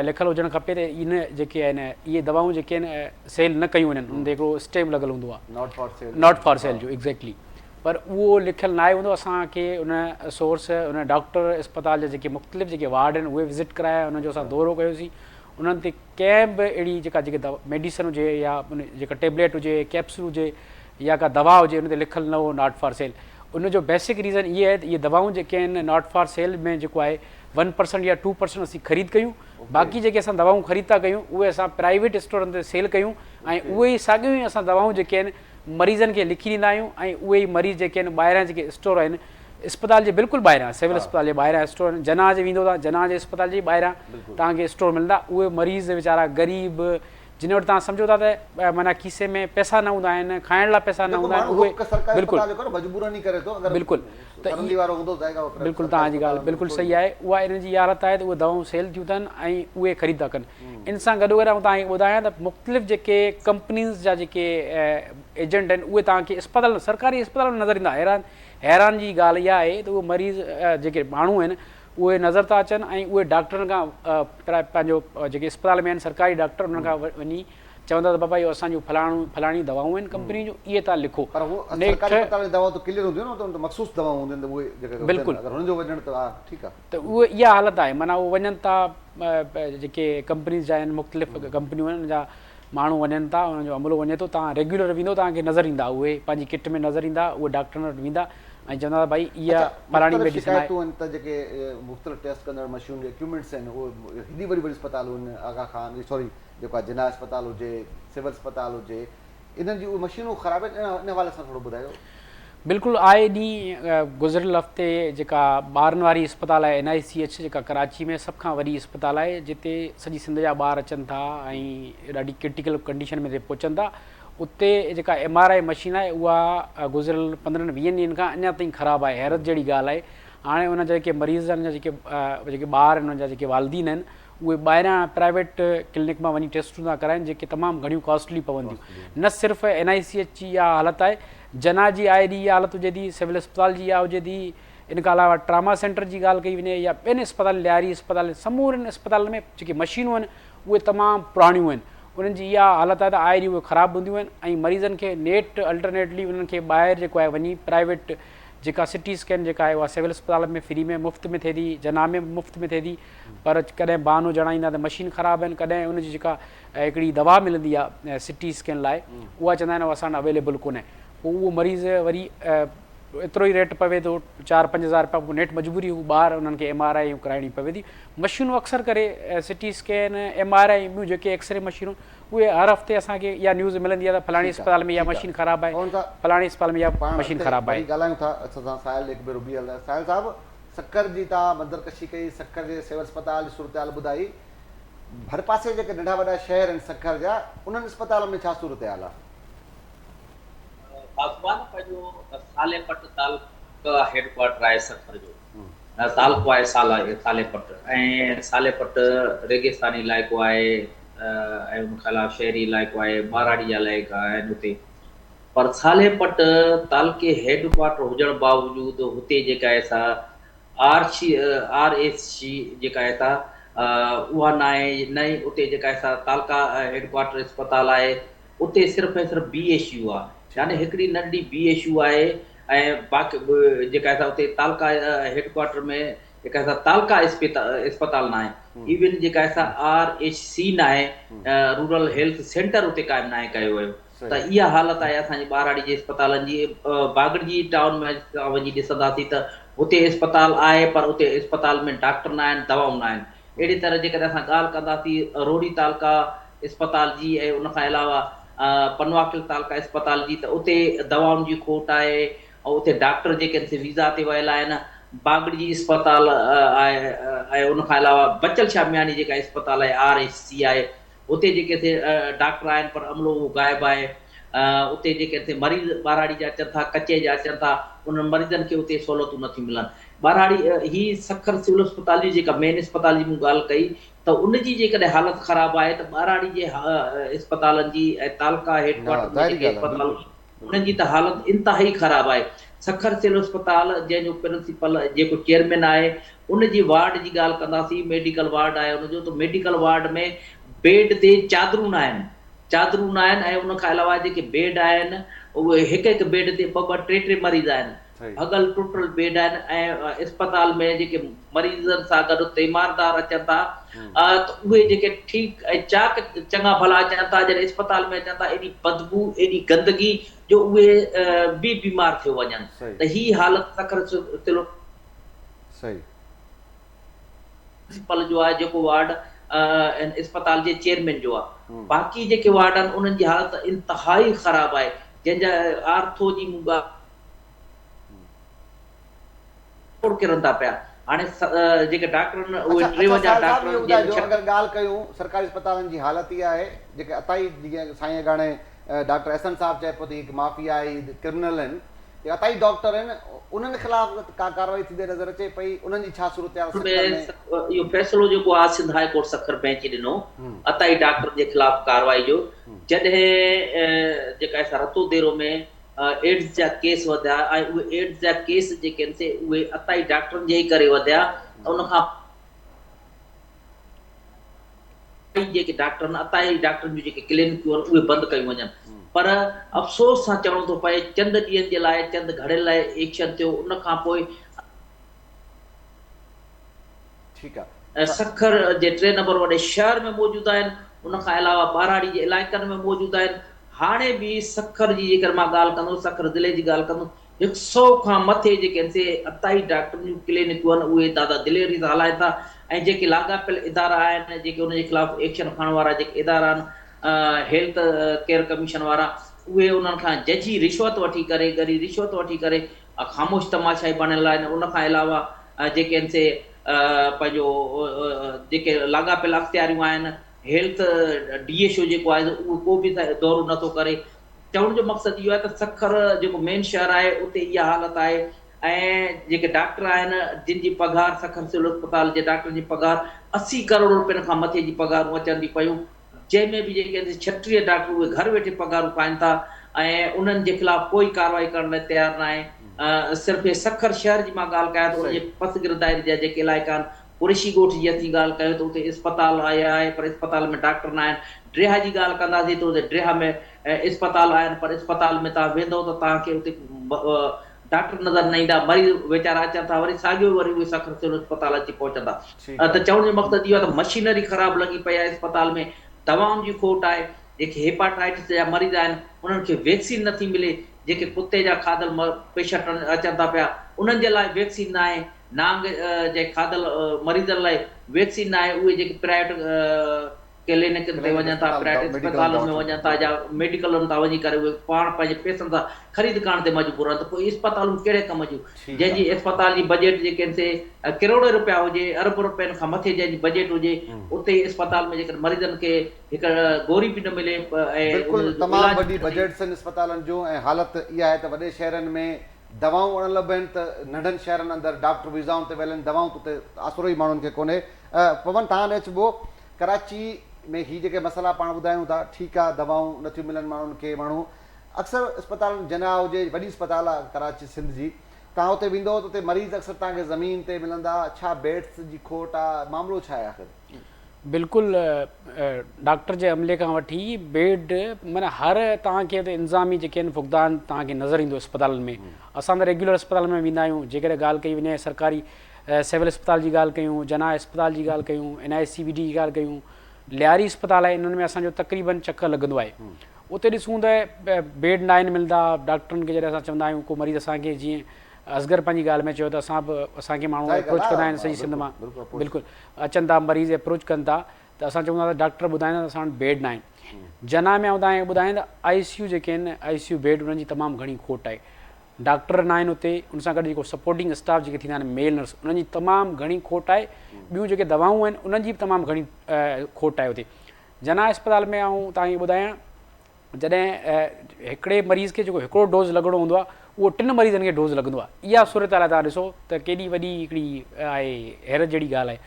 لکيل هجڻ کپي ته ان جيڪي آهن اهي دوائون جيڪي آهن سيل نه ڪيون وڃن ان تي هڪڙو اسٽيمپ لڳل هوندو آهي not for sale جو ايگزيڪٽلي پر اهو لکيل ناهي هوندو اسان کي ان سورس ان ڊاڪٽر اسپتال جا جيڪي مختلف جيڪي وارڊ آهن اهي وزٽ ڪرايا انهن جو اسان دورو ڪيوسين انهن تي ڪنهن به اهڙي جيڪا جيڪي ميڊيسن هجي يا جيڪا ٽيبليٽ هجي ڪيپسول هجي يا ڪا دوا هجي ان تي لکيل نه هو not for sale ان جو بيسڪ ريزن اهي آهي ته اهي دوائون جيڪي آهن not for sale ۾ جيڪو آهي ون پرسنٽ يا ٽو پرسنٽ اسين خريد ڪيون باقي جيڪي اسان دوائون خريد ٿا ڪيون اهي اسان پرائيويٽ اسٽورن تي سيل ڪيون ۽ اهي ئي ساڳيون ئي اسان دوائون جيڪي آهن مريضن کي لکي ڏيندا آهيون ۽ اهي ئي مريض جيڪي آهن ٻاهريان جيڪي اسٽور آهن اسپتال جي بلڪل ٻاهريان سول اسپتال جي ٻاهريان اسٽور آهن جناح جي ويندو تان جناح جي اسپتال جي ٻاهريان توهان کي اسٽور ملندا اهي مريض ويچارا غريب جن وٽ توهان سمجهو ٿا ته معنيٰ کيسي ۾ پئسا نه هوندا آهن کائڻ لاء پئسا نه هوندا آهن اهي بلڪل بلڪل ته بلڪل توهان جي ڳالهه بلڪل صحيح آهي اها انهن جي اها حالت آهي ته اهي دوائون سيل ٿيون ٿين ۽ اهي خريد ٿا ڪن ان سان گڏو گڏ آئون توهان کي ٻڌايان ته مختلف جيڪي ڪمپنيز جا جيڪي ايجنٽ آهن اهي توهان کي اسپتال سرڪاري اسپتال ۾ نظر ايندا حيران حيران جي ڳالهه اها آهي ته اهي مريض جيڪي ماڻهو آهن اهي نظر ٿا اچن ۽ اهي ڊاڪٽرن کان پنهنجو جيڪي اسپتال ۾ آهن سرڪاري ڊاڪٽر انهن کان وڃي چوندا ته بابا اهو اسان جون فلاڻو فلاڻي دوائون آهن ڪمپني جون اهي تان لکو پر هو سرڪاري اسپتال جون دوائون ته ڪليئر هونديون نه ته مخصوص دوائون هونديون آهن ته اهي جيڪي بلڪل اگر هنن جو وڃڻ ته ها ٺيڪ آهي ته اهي اها حالت آهي معنيٰ اهي وڃن ٿا جيڪي ڪمپنيز جا آهن مختلف ڪمپنيون آهن ان جا ماڻهو وڃن ٿا انهن جو عملو وڃي ٿو توهان ريگيولر ويندو توهان کي نظر ايندا اهي پنهنجي ڪٽ ۾ نظر ايندا اهي ڊاڪٽرن وٽ ويندا ۽ چوندا ته ڀائي اها فلاڻي مختلف ميڊيسن آهي. شڪايتون آهن ته جيڪي مختلف ٽيسٽ ڪندڙ مشينون ايڪيوپمينٽس آهن اهي هيڏي وڏي وڏي اسپتالون آغا خان سوري جيڪو آهي جناح اسپتال هجي سول اسپتال هجي انهن جون اهي مشينون خراب آهن ان حوالي سان ٿورو ٻڌايو. بلڪل آئي ڏينهن گذريل هفتي جيڪا ٻارن واري اسپتال آهي اين آء سي ايڇ جيڪا ڪراچي ۾ سڀ کان وڏي اسپتال آهي جتي سڄي سنڌ جا ٻار اچن ٿا ۽ ڏاڍي ڪرٽيڪل ڪنڊيشن ۾ پهچن ٿا اتي جيڪا ايم آر I machine آهي اها گذريل پندرهن ويهن ڏينهن کان اڃا تائين خراب آهي حيرت جهڙي ڳالهه آهي هاڻي ان جا جيڪي مريض آهن جيڪي جيڪي ٻار آهن انهن جا جيڪي والدين آهن اهي ٻاهريان پرائيويٽ ڪلينڪ مان وڃي ٽيسٽون ٿا ڪرائين جيڪي تمام گهڻيون ڪاسٽلي پون ٿيون نه صرف اين آء سي ايڇ جي اها حالت آهي جناح جي آء ڊي اها حالت هجي ٿي سول اسپتال جي اها هجي ٿي ان کان علاوه ٽراما سينٽر جي ڳالهه ڪئي وڃي يا ٻين اسپتالن لياري اسپتال سمورن اسپتالن ۾ جيڪي مشينون آهن اهي تمام پراڻيون آهن انهن جي اها حالت آهي ته آئي ڏينهن اهي خراب هونديون آهن ۽ مريضن کي نيٺ الٽرنيٽلي انهن کي ٻاهر جيڪو آهي وڃي پرائيويٽ جيڪا سٽي اسڪين جيڪا آهي اها سول اسپتال ۾ فري ۾ مفت ۾ ٿئي ٿي جناح ۾ به مفت ۾ ٿئي ٿي پر ڪڏهن بهانو ڄاڻائيندا ته مشين خراب آهن ڪڏهن ان جي جيڪا هڪڙي دوا ملندي آهي سٽي اسڪين لاء اها چوندا آهن اسان وٽ اويليبل ڪونهي پوء اهو مريض وري ايترو ئي ريٽ پوي ٿو چار 5000 روپيا پوء نيٺ مجبوري هو ٻاهر انهن کي ايم آر I ڪرائڻي پوي ٿي مشينون اڪثر ڪري CT scan M R I ٻيون جيڪي ايڪسري مشينون اهي هر هفتي اسان کي اها نيوز ملندي آهي ته فلاڻي اسپتال ۾ اها مشين خراب آهي فلاڻي اسپتال ۾ اها مشين خراب آهي. ڳالهايون ٿا اسان سان ساحل هڪ ڀيرو ٻيهر ساحل صاحب سکر جي توهان منظر ڪشي ڪئي سکر جي سول اسپتال جي صورتحال ٻڌائي ڀرپاسي جيڪي ننڍا وڏا شهر آهن سکر جا انهن اسپتالن ۾ ڇا صورتحال آهي؟ باغبان پنهنجو صالح پٽ تعلقه هيڊ ڪوارٽر آهي سکر جو تعلقو آهي صالح پٽ ۽ صالح پٽ ريگستاني علائقو آهي ۽ ان کان علاوه شهري علائقو آهي ٻهراڙي جا علائقا آهن اتي پر صالح پٽ تعلقي هيڊ ڪوارٽر هجڻ باوجود هتي جيڪا آهي سا R C R S C جيڪا آهي سا اها ناهي نه ئي اتي جيڪا آهي سا تعلقه هيڊ ڪوارٽر اسپتال آهي اتي صرف ۽ صرف بي ايڇ يو آهي يعني هڪڙي ننڍڙي بي ايڇ يو آهي ۽ باقي جيڪا آهي سا اتي تعلقه هيڊ ڪوارٽر ۾ جيڪا آهي سا تعلقه اسپتال ناهي ايون جيڪا آهي سا آر ايڇ سي ناهي رورل هيلٿ سينٽر اتي قائم ناهي ڪيو ويو ته اها حالت آهي اسان جي ٻهراڙي جي اسپتالن جي باگڙجي ٽائون ۾ وڃي ڏسنداسين ته اتي اسپتال آهي پر اتي اسپتال ۾ ڊاڪٽر ناهن دوائون ناهن اهڙي طرح جيڪڏهن اسان ڳالهه ڪنداسين روهڙي تعلقه اسپتال جي ۽ ان کان علاوه پنواڪل تعلقه اسپتال جي ته اتي دوائن جي کوٽ آهي ۽ اتي ڊاڪٽر جيڪي آهن سي ويزا تي ويل آهن. باگڙجي اسپتال آهي ۽ ان کان علاوه بچل شاهه مياڻي جيڪا اسپتال آهي آر ايڇ سي آهي اتي جيڪي سي ڊاڪٽر آهن پر عملو اهو غائب آهي. اتي جيڪي سي مريض ٻهراڙي جا اچن ٿا ڪچي جا اچن ٿا انهن مريضن کي اتي سهولتون نٿيون ملن. ٻهراڙي هي سکر سول اسپتال جي جيڪا مين اسپتال جي مون ڳالهه ڪئي ته ان جي جيڪڏهن حالت خراب آهي ته ٻهراڙي جي اسپتالن جي ۽ تعلقه هيڊ ڪوارٽر ۾ جيڪي اسپتالون انهن جي ته حالت انتهائي خراب آهي. سکر سول اسپتال جنهن جو پرنسپل جيڪو چيئرمين آهي ان جي وارڊ جي ڳالهه ڪنداسين ميڊيڪل وارڊ آهي ان جو ته ميڊيڪل وارڊ ۾ بيڊ تي چادرون ناهن چادرون ناهن ۽ ان کان علاوه جيڪي بيڊ آهن اهي هڪ هڪ بيڊ تي ٻه ٻه ٽي ٽي مريض آهن ڀڳل ٽٽل بيڊ آهن ۽ اسپتال ۾ جيڪي مريضن سان گڏ تيماردار اچن ٿا ته اهي جيڪي ٺيڪ ۽ چاڪ چڱا ڀلا اچن ٿا جڏهن اسپتال ۾ اچن ٿا ايڏي بدبو ايڏي گندگي جو اهي به بيمار ٿيو وڃن ته هي حالت سکر سلسلو پرنسپل جو آهي جيڪو وارڊ اسپتال جي چيئرمين جو آهي باقي جيڪي وارڊ آهن انهن جي حالت انتهائي خراب آهي جنهن جا آرٿو جي مون ڳالهه کوڙ ڪرن ٿا پيا هاڻي جيڪي ڊاڪٽرن اهي اڇا 53 ساحل صاحب اهو ڊاڪٽرن جن ٻڌائجو اگر ڳالهه ڪيون سرڪاري اسپتالن جي حالت اها آهي جيڪي عطائي جيئن سائين اڳاڻي ڊاڪٽر احسن صاحب چئي پيو ته هي هڪ مافيا آهي هي ڪرمنل آهن جيڪي عطائي ڊاڪٽر آهن انهن خلاف ڪا ڪارروائي ٿيندي نظر اچي پئي انهن جي ڇا صورتحال سکر ۾ اهو فيصلو جيڪو آهي Sindh high court Sukkur bench ڏنو عطائي ڊاڪٽرن جي خلاف ڪارروائي جو جڏهن جيڪا آهي سا رتو ديرو ۾ ايڊز جا ڪيس وڌيا ۽ اهي ايڊز جا ڪيس جيڪي آهن سي اهي عطائي ڊاڪٽرن جي ئي ڪري وڌيا ته ان کان جيڪي ڊاڪٽر آهن عطائي ڊاڪٽرن جون جيڪي ڪلينڪون آهن اهي بند ڪيون وڃن پر افسوس سان چوڻو ٿو پئي چند ڏينهن جي لاء چند گهڙين لاء ايڪشن ٿيو ان کان پوء ٺيڪ آ. سکر جي ٽي نمبر وڏي شهر ۾ موجود آهن ان کان علاوه ٻهراڙي جي علائقن ۾ موجود آهن هاڻي به سکر جي جيڪر مان ڳالهه ڪندس سکر ضلعي جي ڳالهه ڪندس هڪ سئو کان مٿي جيڪي آهن سي عطائي ڊاڪٽرن جون ڪلينڪون آهن اهي دادا دليري سان هلائين ٿا ۽ جيڪي لاڳاپيل ادارا آهن جيڪي ان جي خلاف ايڪشن کڻڻ وارا جيڪي ادارا آهن هيلٿ ڪيئر ڪميشن وارا اهي انهن کان ججهي رشوت وٺي ڪري ڳري رشوت وٺي ڪري خاموش تماشائي بڻيل آهن ان کان علاوه جيڪي آهن سي پنهنجو جيڪي لاڳاپيل اختياريون آهن هيلٿ ڊي ايڇ او جيڪو آهي اهو ڪو به دورو نٿو ڪري چوڻ جو مقصد اهو آهي ته سکر جيڪو مين شهر آهي اتي اها حالت آهي ۽ جيڪي ڊاڪٽر آهن جن جي پگهار سکر سول اسپتال جي ڊاڪٽرن جي پگهار 80 ڪروڙ روپين کان مٿي جي پگهارون اچن ٿي پيون جنهن ۾ به جيڪي آهن 36 ڊاڪٽر اهي گهر ويٺي پگهارون کائن ٿا ۽ انهن جي خلاف ڪوئي ڪارروائي ڪرڻ لاء تيار ناهي صرف سکر شهر جي مان ڳالهه ڪيان ته ان جي پسگردائي جا جيڪي علائقا آهن قريشي ڳوٺ جي اسين ڳالهه ڪيون ته اتي اسپتال آهي آهي پر اسپتال ۾ ڊاڪٽر نه آهن. ڊريها جي ڳالهه ڪنداسين ته اتي ڊريها ۾ اسپتال آهن پر اسپتال ۾ توهان ويندؤ ته توهان کي اتي ڊاڪٽر نظر نه ايندا مريض ويچارا اچن ٿا وري ساڳيو وري اهي سکر سول اسپتال اچي پهچن ٿا ته چوڻ جو مقصد اهو آهي ته مشينري خراب لڳي پئي آهي اسپتال ۾ دوائن جي کوٽ آهي جيڪي هيپاٽائٽس جا مريض آهن انهن کي ويڪسين نٿي ملي جيڪي ڪتي جا کاڌل پيشنٽ اچن ٿا پيا انهن جي لاء ويڪسين ناهي نانگ جي کاڌل مريضن لاء ويڪسين ناهي اهي جيڪي پرائيوٽ ڪلينڪن تي وڃن ٿا پرائيوٽ اسپتالن ۾ وڃن ٿا يا ميڊيڪلن تان وڃي ڪري اهي پاڻ پنهنجي پئسن سان خريد ڪرڻ تي مجبور آهن ته پوء اسپتالون ڪهڙي ڪم جون جنهن جي اسپتال جي بجيٽ جيڪي آهن سي ڪروڙين روپيا هجي ارب روپين کان مٿي جنهن جي بجيٽ هجي اتي اسپتال ۾ جيڪڏهن مريضن کي هڪ گوري به نه ملي ۽ بلڪل ان جو تمام علاج به وڏي نه ٿئي. بجيٽس آهن اسپتالن جون ۽ حالت اها آهي ته وڏي شهرن ۾ دوائون اڻ لڀ آهن ته ننڍن شهرن اندر ڊاڪٽر ويزائن تي ويل آهن دوائون ته اتي آسرو ئي ماڻهن کي ڪونهي. پون توهان ڏي اچبو ڪراچي ۾ هي جيڪي مسئلا پاڻ ٻڌايون ٿا ٺيڪ آ دوائون نٿيون ملن ماڻهن کي ماڻهو اڪثر اسپتالن جناح هجي وڏي اسپتال آ ڪراچي سنڌ جي توهان اتي ويندو ته اتي مريض اڪثر توهان کي زمين تي ملندا ڇا بيڊس جي کوٽ آ معاملو ڇا آهي آخر. بلڪل ڊاڪٽر جي عملي کان وٺي بيڊ معنيٰ هر توهان کي اتي انتظامي جيڪي آهن فقدان توهان کي نظر ايندو اسپتالن ۾ اسان ته ريگيولر اسپتالن ۾ ويندا آهيون جيڪڏهن ڳالهه ڪئي وڃي سرڪاري سول اسپتال جي ڳالهه ڪيون جناح اسپتال جي ڳالهه ڪيون اين آء سي وي ڊي جي ڳالهه ڪيون لياري اسپتال آهي انهن ۾ اسان جو تقريبن چڪر لڳندو آهي اتي ڏسون ته بيڊ ناهن ملندا ڊاڪٽرن کي جڏهن اسان چوندا آهيون ڪو مريض اسان کي جيئن اصغر پنهنجي ڳالهه ۾ چيو ته اسان به اسان کي ماڻهو اپروچ ڪندا آهن سڄي سنڌ مان بلڪل اچن ٿا مريض اپروچ ڪن ٿا ته اسان چون ٿا ته ڊاڪٽر ٻڌائين ٿا ته اسان وٽ بيڊ ناهن جناح ۾ آئون توهان کي ٻڌايان ته آء سي يو جيڪي آهن آء سي يو بيڊ انهن جي تمام گهڻي کوٽ آهي ڊاڪٽر ناهن اتي ان سان گڏ جيڪو سپورٽنگ اسٽاف جيڪي ٿيندا آهن ميل نرس انهن جي تمام گهڻي کوٽ آهي ٻيون جيڪي دوائون آهن انهن جي به تمام گهڻي کوٽ آهي اتي جناح اسپتال ۾ آئون توهان کي ٻڌايان جڏهن هڪڙي مريض کي جيڪو هڪڙو ڊوز لڳڻو هوندو آهي اهو ٽن مريضن کي ڊوز لڳندو آهي اها صورتحال آهي توهان ڏسو ته ڪيڏي وڏي هڪڙي آهي حيرت جهڙي ڳالهه آهي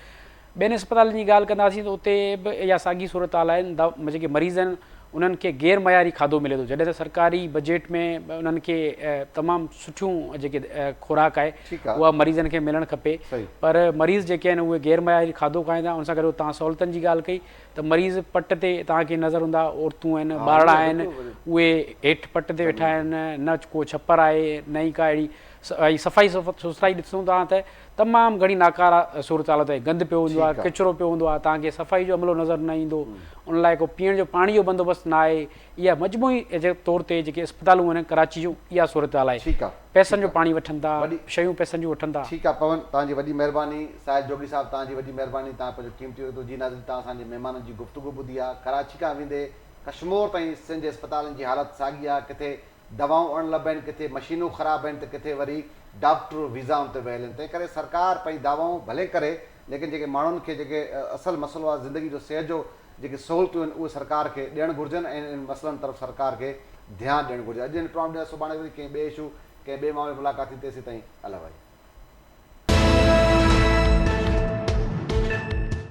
ٻين اسپتالن جي ڳالهه ڪنداسين ته اتي به اها ساڳي صورتحال آهي جيڪي مريض آهن انهن کي غير معياري کاڌو ملي ٿو جڏهن ته سرڪاري بجيٽ ۾ انهن کي تمام سٺيون جيڪي خوراڪ آهي اها مريضن کي ملڻ کپي پر مريض جيڪي آهن اهي غير معياري کاڌو کائين ٿا ان سان گڏ توهان سهولتن جي ڳالهه ڪئي ته مريض پٽ تي توهان کي نظر هوندا عورتون آهن ٻارڙا آهن اهي هيٺ پٽ تي ويٺا آهن نه ڪو ڇپر آهي نه ئي ڪا اهڙي صفائي سٿرائي ڏسون ٿا ته تمام گهڻي ناڪاره صورت حالت آهي گند پيو هوندو آهي ڪچرو پيو هوندو آهي توهان کي صفائي جو عملو نظر نه ايندو ان لاء ڪو پيئڻ جو پاڻي جو بندوبست نه آهي اها مجموعي طور تي جيڪي اسپتالون آهن ڪراچي جون اها صورت حال آهي پئسن جو پاڻي وٺن ٿا، شيون پئسن جون وٺن ٿا. ٺيڪ آ پون توهان جي وڏي مهرباني ساحل جوڳي صاحب توهان جي وڏي مهرباني توهان پنهنجو قيمتي وقت جي ناظرين توهان اسان جي مهمانن جي گفتگو ٻڌي آ ڪراچي کان ويندي ڪشمور تائين سنڌ جي اسپتالن جي حالت ساڳي آ ڪٿي دوائون اڻ لڀ آهن ڪٿي مشينون خراب آهن ته ڪٿي وري ڊاڪٽر ويزائن تي ويل آهن تنهن ڪري سرڪار پنهنجي دعوائون ڀلي ڪري ليڪن جيڪي ماڻهن کي جيڪي اصل مسئلو آ زندگي جو صحت جو جيڪي سهولتون آهن اهي سرڪار کي ڏيڻ گهرجن ۽ انهن مسئلن طرف سرڪار کي ڌيان ڏيڻ گهرجي. اڄ هن پروگرام ڏيندا سڀاڻي وري ڪنهن ٻئي اشو ڪنهن ٻئي معاملي ملاقات ٿيندي تيسين تائين الله واهي.